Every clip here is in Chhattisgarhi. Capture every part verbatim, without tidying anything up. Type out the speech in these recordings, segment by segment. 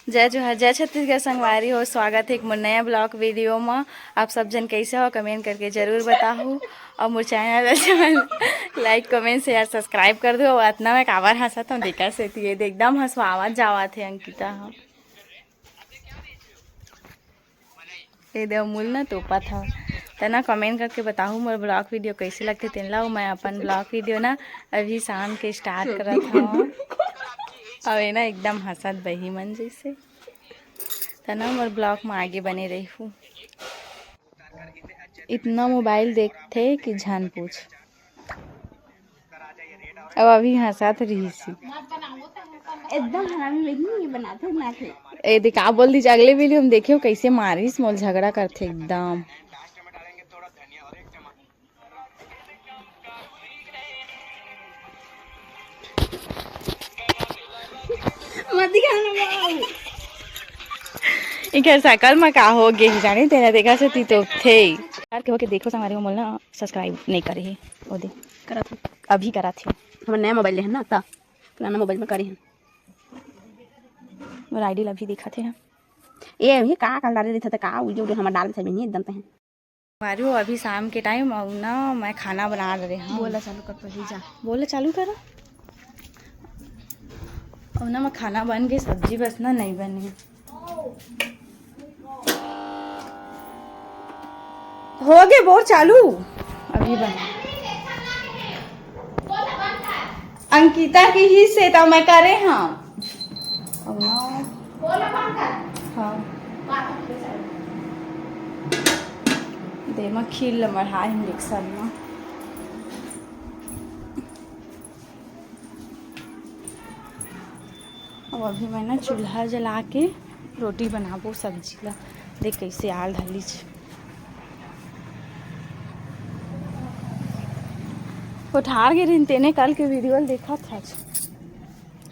जय जोहार, जय छत्तीसगढ़ संगवारी हो, स्वागत हे एक मोर नया vlog video म। आप सब जन कैसे हो, comment करके जरूर बताहू। और मोर channel अच्छा like, comment, share, subscribe कर दो। अतना मैं काबर हंसत हूँ, देखा से ये दे एकदम हंसवावत जावत हे अंकिता ह। ये दे अमूल ना तोपत हव। त ना comment करके बताहू मोर vlog video कैसे लगथे तेन ला। अउ मैं अपन vlog video ना अभी शाम के start करत हव। अउ ये ना एकदम हंसत बही मन जैसे। त ना मोर vlog म आगे बने रहिहू। इतना mobile देखथे कि झन पूछ। अब अभी हंसत रहिस। एकदम हरामी बहिनी ये बनाथे ना थे। ए दे का बोल दीजिए, अगले video में देखियो कैसे मारिस मोल, झगड़ा करथे एकदम। मत दिखा ना बाबू। इकर शकल म का हो गे हे जाने, तेला देखा से ती तो थे। यार के होके देखो संगवारी हो, मोला subscribe नहीं करे हे। ओ दे। करत हो। अभी करत हे। हमर नया mobile ले हे ना, त पुराना mobile में करे हे। मोर ID ला भी दिखत हे। ए, ये का काल डाले रहिथे, त का video उडियो हमर डाल देथे, बहिनी, एकदम तहे। मारू, अभी शाम के time अउ ना मैं खाना बना रहे हूँ। बोला चालू कर पहले जा। बोला चालू करो। अउ ना मैं खाना बन के सब्जी बस ना नहीं बनी। हो गे बोर चालू। अभी बन अंकिता की ही से तो मैं करे हाँ। अउ ना हाँ। दे मैं खीर ल मढ़ा इंजेक्शन में। अब अभी मैं ना चूल्हा जला के रोटी बनाबो सब्जी ला। देख कैसे आल धलीच। कोठार गे रहिन तेने कल के video ल देखत हच।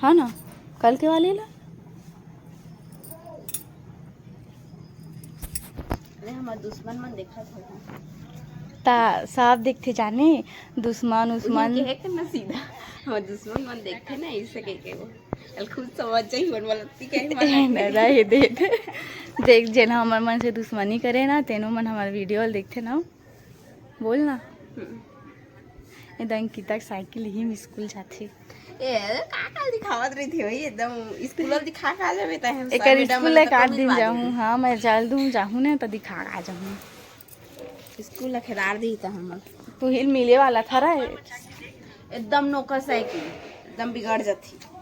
हाँ ना, कल के वाले ला। अरे हमर दुश्मन मन देखत हो। ता साफ देखथे जाने, दुश्मन उस्मन। उही कहे के ना सीधा, हमर दुश्मन मन देखथे ना, ऐसे कह के वो। कल खुद समझ जाही, मन वाला ती कहे ए, ना रहे दे, दे। देख, जेन हमर मन से दुश्मनी करे ना, तेनो मन हमर video ल देखथे ना। बोल ना। हम्म। ए दे अंकिता के साइकिल ही में स्कूल जाथे। ए, का काल दिखावत रहिथे भाई, एकदम स्कूल अब दिखा के आ जाबे तहे, एकर मैडम स्कूल वाला एक आध दिन जाहूँ, हाँ, मैं चल दूँ, जाहूँ ना, त दिखा के आ जाहूँ। स्कूल ला खेदार दी त हमर। तू हिल मिले वाला था रे। एकदम नोकर साइकिल, एकदम बिगड़ जाथे।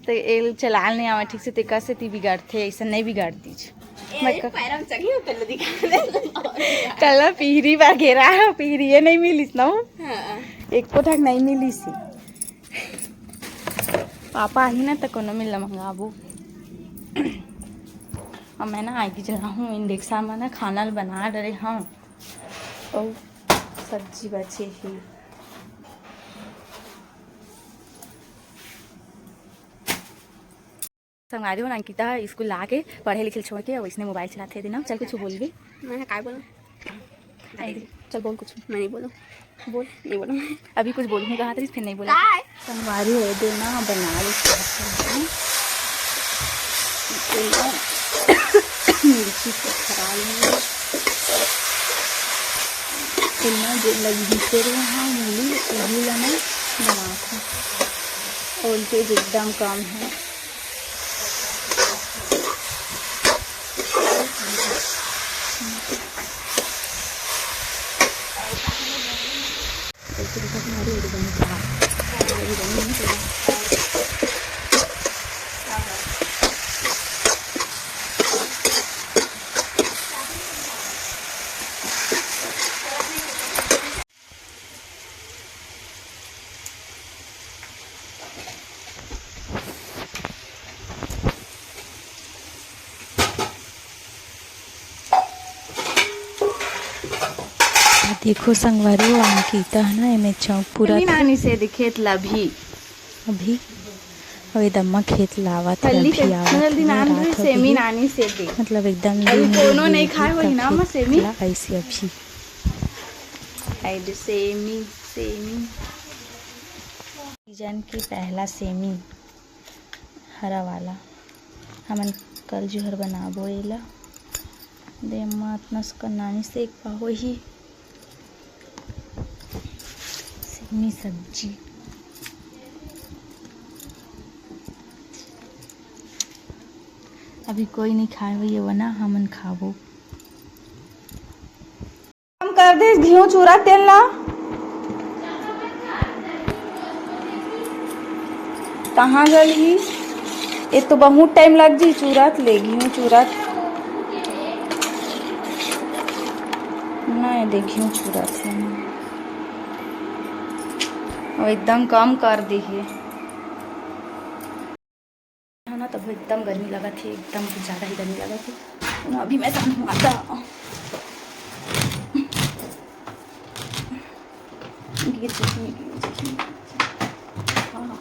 ते एल चलाल नहीं आवे ठीक से, ते कसे ती बिगड़थे, ऐसा नहीं बिगड़तीच। ए, मैं क- पैरम चढ़ी हो, पहले दिखा दे। कल पीहरी बार घेरा है, पीहरी ये नहीं मिलिस ना। हाँ। एको ठक नहीं मिलिस। पापा आही ना, त कोनो मिल मंगाबो। अब मैं ना आगी जलाहूँ, इंडक्शन में ना खाना ल बना डरे हूँ। अउ सब्जी बचे ही। संगवारी हो, अंकिता स्कूल ला के, पढ़े लिखे छोड़ के, अब इसने मोबाइल चलाते दिन। चल, कुछ बोल भी। मैं काय बोलूं? अरे, चल बोल कुछ। मैं नहीं बोलूं। बोल। नहीं बोलूं। अभी कुछ बोलूं कहा था, फिर नहीं बोला। काय? संगवारी हो, दे ना बना ले। मिर्ची से खराब है। इतना जो लगी से रहे हाँ, मूली, वही ला मैं बनात हूँ। voltage एकदम कम है। देखो संगवारी, वो अंकिता है ना, एमे चौक पूरा सेमी नानी से दिखे लभी। अभी अउ ए दम्मा खेत लावत हे, हल्दी अभी के आवत हल्दी हे, नान रात रही हो सेमी गे। नानी से दे। मतलब एकदम अभी लू कोनो लू नहीं लू खाए होही ना तब मा सेमी। ला ऐसे अभी। आई दे सेमी, सेमी। सीजन के पहला सेमी, हरा वाला। हमन कल जुहर बनाबो एला। दे अम्मा, अतना सुकन नानी सेक पाहो ही। सेमी सब्जी। अभी कोई नहीं खाए हुई है, वरना हमन खाबो। हम कर दे घिव चूरा तेल ला। कहाँ गल ही? ये तो बहुत टाइम लग जी चूरत ले, घिव चूरत। नहीं, दे घिव चूरत है। अब एकदम कम कर दे है। है ना, तब एकदम गर्मी लगत हे, एकदम कुछ ज़्यादा ही गर्मी लगत हे। अभी मैं सामने आता। ये चटनी, ये चटनी। हाँ।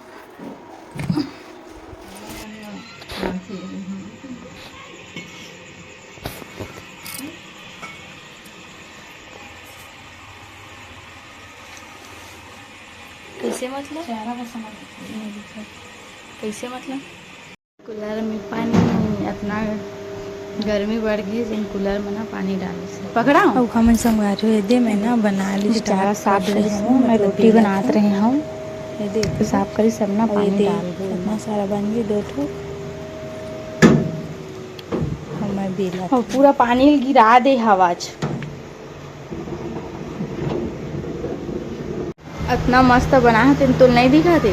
कैसे मतलब? चेहरा का समझ नहीं दिखा। कैसे मतलब? कूलर में पानी, अतना गर्मी बढ़ गई, जिन कूलर में ना पानी डालिस। पकड़ा? अब हमन संगवारी हो, एदे मैं ना बना ली बेचारा start साफ कर करी रही हूँ, हूँ, मैं मतलब रोटी बेला बनात था। रही हूँ। ये देख। तो साफ करी सब ना और ये पानी देख, डाल दे। इतना सारा बन गई दो ठो। हमर बेला और था। पूरा पानी गिरा दे हवाज। अतना मस्त बना हे, तेन तो नहीं दिखा थे।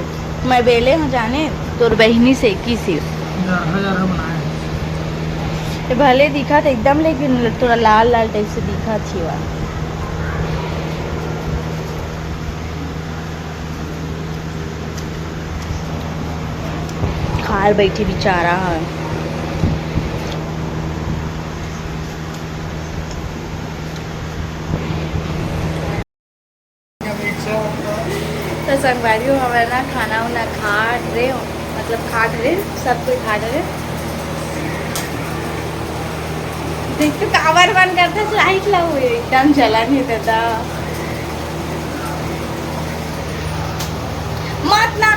मैं बेले हूँ जाने, तोर बहिनी से की सिर्फ। जरहा जरहा बनाए हे। ये भले दिखा थे एकदम, लेकिन थोड़ा लाल लाल टाइप से दिखा थी वा। खार बैठी बेचारा है। तो संगवारी हो, हमर ना खाना उना खा डरे हो, मतलब खा डरे, सब कोई खा डरे। देख तो काबर मन करता लाइट ला हुए, एकदम जलन ही देता। मत ना,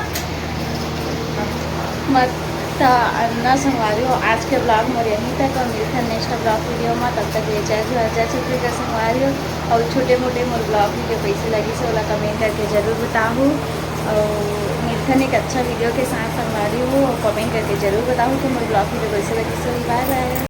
मत। त अन्ना संगवारी हो, आज के vlog मोर यहीं तक और मिलथन next vlog video में। तब तक ये जय जोहार, जय छत्तीसगढ़ संगवारी हो। और छोटे मोटे मोर vlog video कैसे लगी से ओला comment करके जरूर बताहू। और मिलथन एक अच्छा video के साथ संगवारी हो, और comment करके जरूर बताहू कि मोर vlog video कैसे लगी से। बाय बाय।